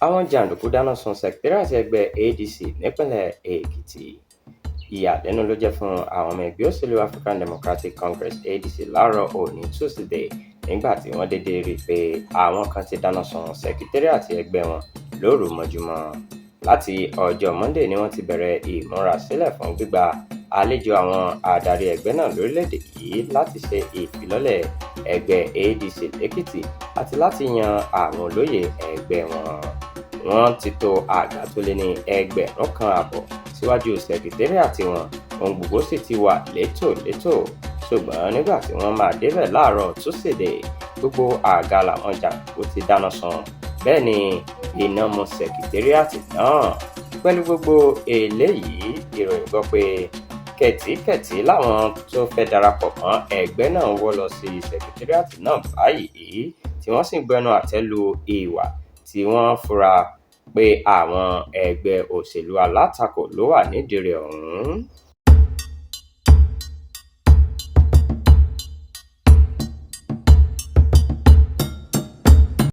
Àwọn jàǹdùkú dáná sun sẹkítẹ́rìàtì ẹgbẹ́ ADC nípìnlẹ̀ Èkìtì. Ìyàlẹ́nu ló jẹ́ fún àwọn ọmọ ẹgbẹ́ òṣèlú African Democratic Congress ADC láàárọ̀ òní Túsídẹ̀ẹ́ nígbà tí wọ́n déédé rí i pé àwọn kan ti dáná sun sẹkítẹ́rìàtì ẹgbẹ́ wọn lóru mọ́júmọ́. Láti ọjọ́ Monday ni wọ́n ti bẹ̀rẹ̀ ìmúrasílẹ̀ fún gbígba àlejò àwọn adarí ẹgbẹ́ náà lórílẹ̀-èdè yìí láti ṣe ìfilọ́lẹ̀ ẹgbẹ́ ADC lẹ́kìtì àti láti yan àwọn olóyè ẹgbẹ́ wọn. Wọ́n ti to àga tó lé ní 1,500 síwájú sẹkítẹ́rìàtì wọn, ohun gbogbo sì ti wà létòlétò. Ṣùgbọ́n nígbà tí wọ́n máa débẹ̀ láàárọ̀ Túsídẹ̀ẹ́, gbogbo àga làwọn jàǹdùkú ti dáná sun, bẹ́ẹ̀ ni iná mú sẹkítẹ́rìàtì náà. Pẹ̀lú gbogbo eléyìí, ìròyìn gbọ́ pé kẹ̀tíkẹ̀tí làwọn tó fẹ́ darapọ̀ mọ́ ẹgbẹ́ náà ń wọ́ lọ sí sẹkítẹ́rìàtì náà báyìí, tí wọ́n sì ń bu ẹnu àtẹ́ lu ìwà tí wọ́n fura pé àwọn ẹgbẹ́ òṣèlú alátakò ló wà nídìí rẹ̀ ọ̀hún.